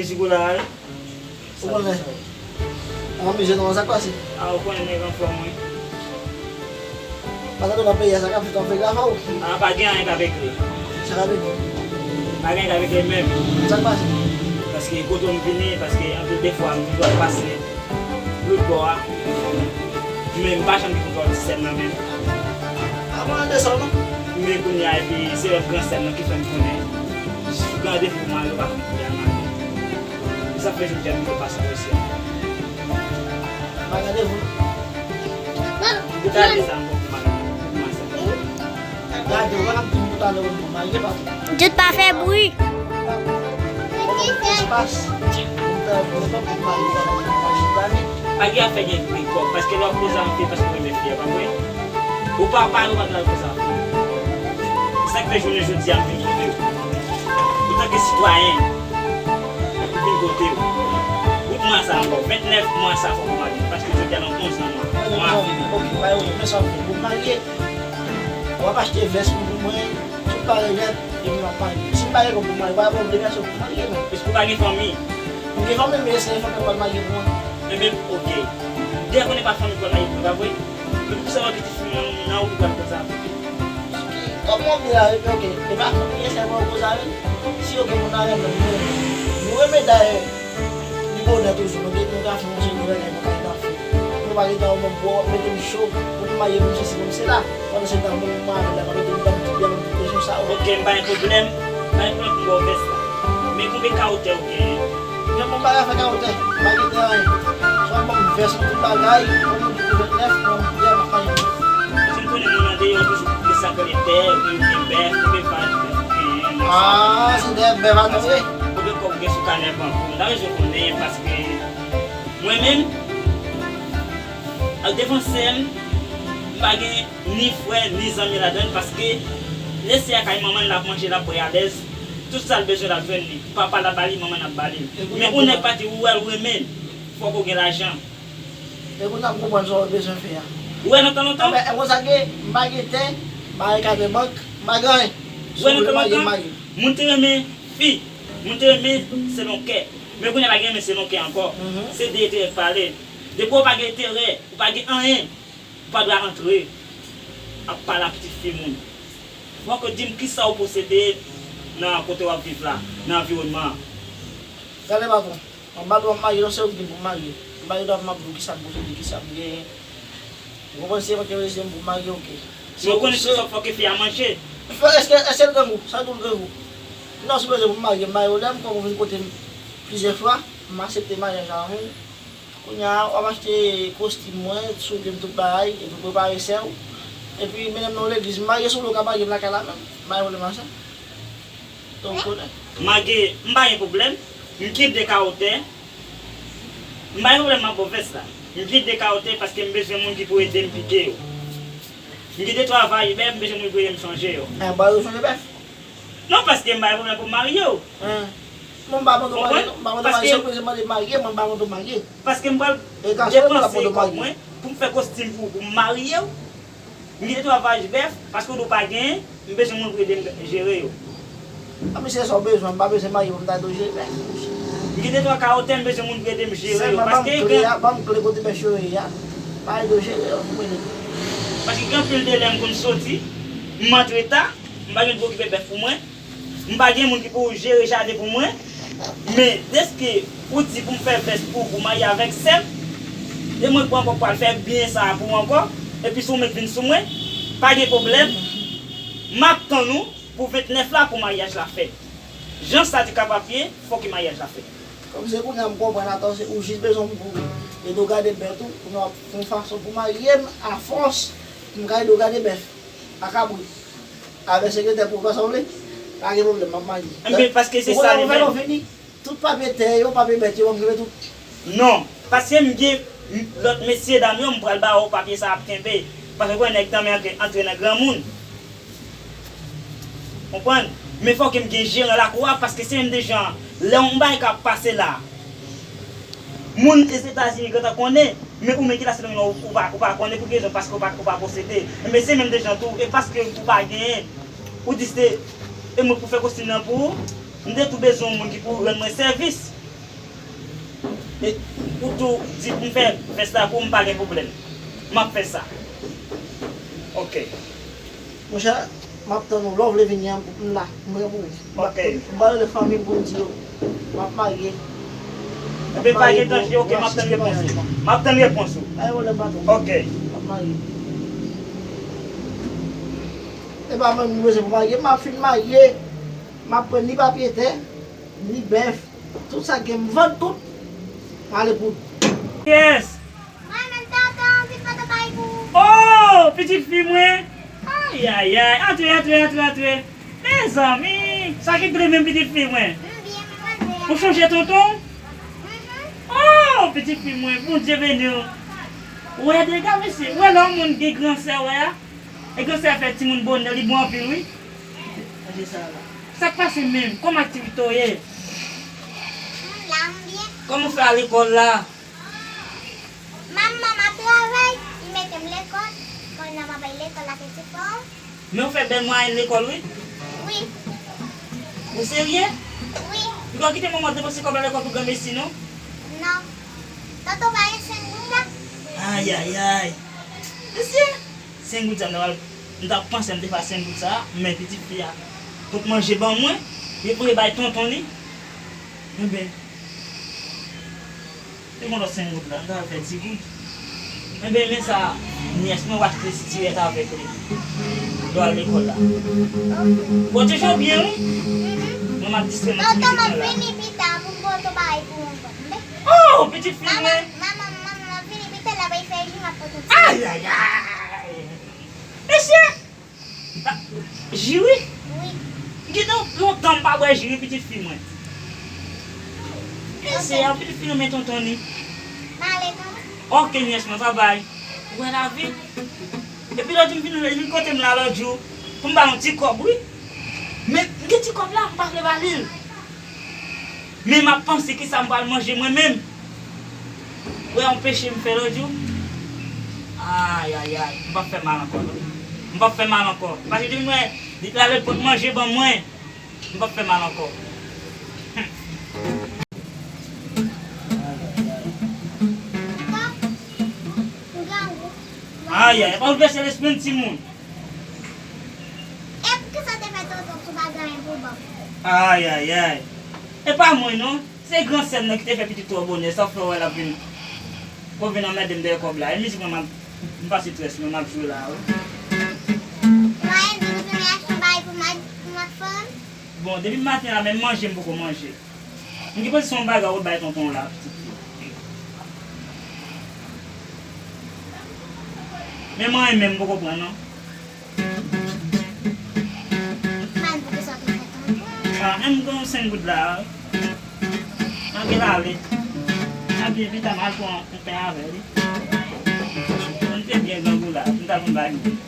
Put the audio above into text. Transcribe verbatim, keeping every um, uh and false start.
Jigo la, wi. Ou konnen. An mizè non, sa k pase? A, ou konnen nèg anfòm, wi. Paske nan peyi a, sa k ap fèt an fè grave ou. A, pa gen anyen k ap regle. Sa k ap regle? Pa gen anyen k ap regle menm. Sa k pase? Paske kote m vini, paske anpil de fwa m toujou ap pase lòt bò a. Men m pa janm gen kontwòl ti sè m nan menm. A, mwen an de sa non. Men kounye a, epi se lòt gran sè m nan ki fè m konnen. Si w gen randevou pou mari, ou pa konn kote al mari. E sa fè jodi a m vin pase bò isi a. Bay randevou. Ou ta di sa ankò pou mari, pou mari sa. Gade, ou pa ap di m pou talè ou pou marye, pa. Jout pa fè bri. Espas. Pou fè, pou fè pou marye, pa chita, men. Pa gen afè gen bri kòb, paske lè w ap koze anpil, paske w renmen fi a, pa vre? Ou pa, pa, ou pa t al koze anpil. Se sa k fè jounen jodi a, m vin kote w. Antanke sitwayen, m vin kote w. Bout mwa sa ankò, vennèf mwa sa fòk ou marye, paske jodi a nan onz nan mwa, mwa a fini. Ok, pa yon, men sa w fè, pou marye, w ap achte vès pou mwen, tout bagay nèt, epi m ap marye. Si m pa gen kòb pou marye, pa gen obligasyon pou marye, non. Paske ou pa gen fanmi. M gen fanmi, men se fanmi m pral marye pou mwen. Ebyen, ok. Dèyè konnen pa fanmi pou al marye pou mwen, pa vre? Men pou sa w ap kite fi nan, nan wout ou pral koze avè l. Kòman w vle la, ok. E pa fanmi, se mwen w koze avè l. Si yo gen moun avè l, nou, nou renmen dayè. Li bonè toujou, nou gen, nou ka fè yon seri de bagay, nou ka fè. Nou pa gentan yon moun pou w ap mete m cho, pou m marye, pou m sesi, pou m sela. Pandan se tan, moun mwen avè l la, pa mete m nan tout byen, tout presyon sa yo. Ok, m pa gen pwoblèm, m pa gen pwoblèm pou m ba w vès la. Men konbyen kawotè ou genyen? Jan mwen pa ka fè kawotè, m pa gentan anyen. Swa ban m vès mwen tout bagay, ban mwen tout vennèf, ban m tout bagay, m ap marye. Paske m konnen moun andeyò toujou ap sakre tè, oubyen bèf, konbyen vach bèf ou genyen, nan sa. Ah, se dèyè bèf a nou ye. Konbyen kòb ou gen sou kanè bank ou? M ta bezwen konnen, paske mwen menm, ak devan sè m, m pa gen ni frè, ni zanmi ladan l, paske lè se a kay manman l, l ap manje, l ap bwè alèz, tout sa l bezwen, l ap jwenn li. Papa l ap ba li, manman l ap ba li. Men yon nèg pati ou wè l renmen, fòk ou gen lajan. E kounye a m konprann sa w bezwen fè a. Ou wè nan tan lontan? Anben, e konsa ke m pa gen tè, m pa gen kanè bank, m pa gen anyen. Ou wè nan tan lontan? Moun te renmen fi, moun te renmen selon kè. Men kounye a pa gen renmen selon kè ankò. Se de enterè k pale. Depi w pa gen enterè, ou pa gen anyen, ou pa dwe antre ap pale ak pitit fi moun. Fòk ou di m kisa ou posede nan kote w ap viv la, nan anviwònman an. Gade patwon, m pa dwe ap marye non, se ou ki di m pou m marye. M pa gen dwa pou m ap di w kisa m posede, kisa m genyen. Ou konprann, se mwen ki deside m pou m marye, ok. Men ou konnen se sa fòk fi a manje. Èske, èske l grangou? Sa tou l grangou? Non, sipoze pou m marye, m pa gen pwoblèm, kòm ou vin kote m plizyè fwa, m aksepte maryaj avè w. Kounye a, w ap achte kostim mwen, soulye m, tout bagay, epi w prepare sè w. Epi mennen m nan yon legliz. M marye sou lou, w ka marye m lakay la menm. M pa gen pwoblèm ak sa. Donk, w konnen. Malgre m pa gen pwoblèm, m gen de kawotè. M pa gen pwoblèm, m ap ba w vès la. M gen de kawotè paske m bezwen moun ki pou ede m pike yo. M gen de twa vach bèf, m bezwen moun pou ede m chanje yo. Mwen ba yo chanje bèf? Non, paske m pa gen pwoblèm pou m marye w. Hein. Mwen m pa mande w marye, non. M pa mande w marye, se ou ki mande marye, mwen m pa mande w marye. Paske m pral depanse kòb mwen pou m fè kostim pou ou, pou m marye w. M gen de twa vach bèf, paske w di w pa genyen, m bezwen moun pou ede m jere yo. A, men se sa w bezwen, m pa bezwen marye pou m ta ede w jere bèf. M gen de twa kawotè, m bezwen moun pou ede m jere yo. Sèlman ban m kle a, ban m kle kote bèf yo ye a. M a ede w jere yo, m ede w. Paske gen anpil de lè m konn soti, m antre ta, m pa gen pou okipe bèf pou mwen. M pa gen moun ki pou jere jaden pou mwen. Men deske ou di pou m fè vès pou ou, pou w marye avèk sè m, e mwen pran kòb pral fè byen sa a pou ou ankò, epi se ou menm k vin sou mwen, pa gen pwoblèm. M ap tann ou pou vennèf la pou maryaj la fèt. Jan sa di kapab ye, fòk maryaj la fèt. Kòm se kounye a m konprann, atò se ou jis bezwen moun pou ede w gade bèt ou, kounye a w ap fè yon fason pou marye m, afòs pou m ka ede w gade bèf ak kabrit. Avèk sekretè pou w fè sa w vle, pa gen pwoblèm, m ap marye. Enben, paske se sa li menm. Ou konnen pou fè nou fini, tout papye tè yo, papye bèt yo, ban m kenbe tout. Non, paske m gen lòt mesye dam yo, m pral ba yo papye sa ap kenbe. Paske w konnen nèg tanmen antre, antre nan granmoun. Konprann? Men fòk m gen jeran lakou a, paske se menm de jan, lè yon bagay ka pase la, moun Ozetazini gentan konnen, men ou menm ki la se nan ou, ou pa, ou pa konnen pou ki rezon, paske ou pa, ou pa posede. Men se menm de jan tou, e paske ou pa genyen, ou di se, e mwen pou fè kostim nan pou ou, m te tou bezwen yon moun ki pou rann mwen sèvis. E, ou tou di pou m fè vès la pou ou, m pa gen pwoblèm. M ap fè sa. Ok. Monchè, m ap tann ou. Lè w vle vini an, m la. M prè pou ou. M ap, ok, m pral rele fanmi m pou m di yo m ap marye. Ebyen, pa gen danje, ok, m ap tann repons ou. M ap tann repons ou. Pa gen pwoblèm, patwon. Ok. M ap marye. E pa mwen m bezwen pou marye, m ap fin marye. M ap pran ni papye tè, ni bèf, tout sa gen m vann tout, m ale pou. Yes! Mwen menm tonton, vin pote bagay pou ou. Oh, pitit fi mwen! Ayayay, antre, antre, antre, antre. Mezanmi, sa ki gle menm pitit fi mwen? M byen, mwen mande. Ou chonje tonton? Mhm. Oh, pitit fi mwen, Bondye beni w. Ou wè dega, mesye, ou wè lè yon moun gen gran sè, wè a? E gran sè fè timoun bonè, li bon anpil, wi. Gade sa la. Sa k pase menm? Kòman aktivite w ye? M la, m byen. Kòman w fè al lekòl la? Manman m ap travay, li mete m lekòl. Kounye a m ap al lekòl la, se ti fò. Men w fè bèl mwayèn lekòl, wi. Wi. Ou serye? Wi. Li pa kite manman w depanse kòb la lekòl pou granmesi, non? Non. Tonton pa gen senk goud la? Ayayay. Mesye, senk goud sa, m ta pral, m ta panse m te fè senk goud sa, men pitit fi a pot manje ban mwen, li voye bay tonton li. Enben, li gen lòt senk goud la, m ta fè dis goud. Enben, men sa, nyès mwen, w achte sitirèt avèk li. Lè w al lekòl la. Bon, toujou byen, wi. Mwen, m ap distrè m ti minit mwen la. Tonton, m ap vini pita pou m pote yon bagay pou ou ankò. Oh, pitit fi mwen. Manman, manman, manman, m ap vini pita, lè bay fè ji, m ap pote yon ti. Ayayay! Mesye! Ah, ji wi? Wi. Gen lontan m pa bwè ji wi, pitit fi mwen. Mesye, pitit fi renmen tonton li. M ale, tonton. Ok, nyès mwen, babay. Ou wè lavi? Epi lòt jou m vin, vin kote m la lòt jou, pou m ba l yon ti kòb, wi. Men, m gen ti kòb la, m pa vle ba li l. Men m ap panse kisa m pral manje mwen menm. Ou wè yon peche m fè lòt jou? Ayayay, m p ap fè mal ankò, non. M p ap fè mal ankò. Paske depi m wè, li t ale pot manje ban mwen, m p ap fè mal ankò. Ayayay, pa boulvèse lespri m, timoun. E poukisa w te fè tonton sou pa gen anyen pou ban m? Ayayay. E pa mwen non. Se gran sè m nan ki te fè pitit twò bonè. Sa fè w wè l ap vin. Pou vin anmède m dèyè kòb la. E mizik mwen m ap, m pase strès mwen, m ap jwe la wi. Mwen di ou vin achte yon bagay pou m ak, pou m ak fanmi m? Bon, depi maten la, menm manje m poko manje. M gen pozisyon yon bagay ou bay tonton w la, pitit fi. Men mwen menm m poko pran non. Mal pou kisa w te fè tonton. Ah, menm m gen yon senk goud la. Ann gen l ale. Ann gen pita m al pran yon pen avè li. Mwen te byen grangou la, m t al pran bagay mwen.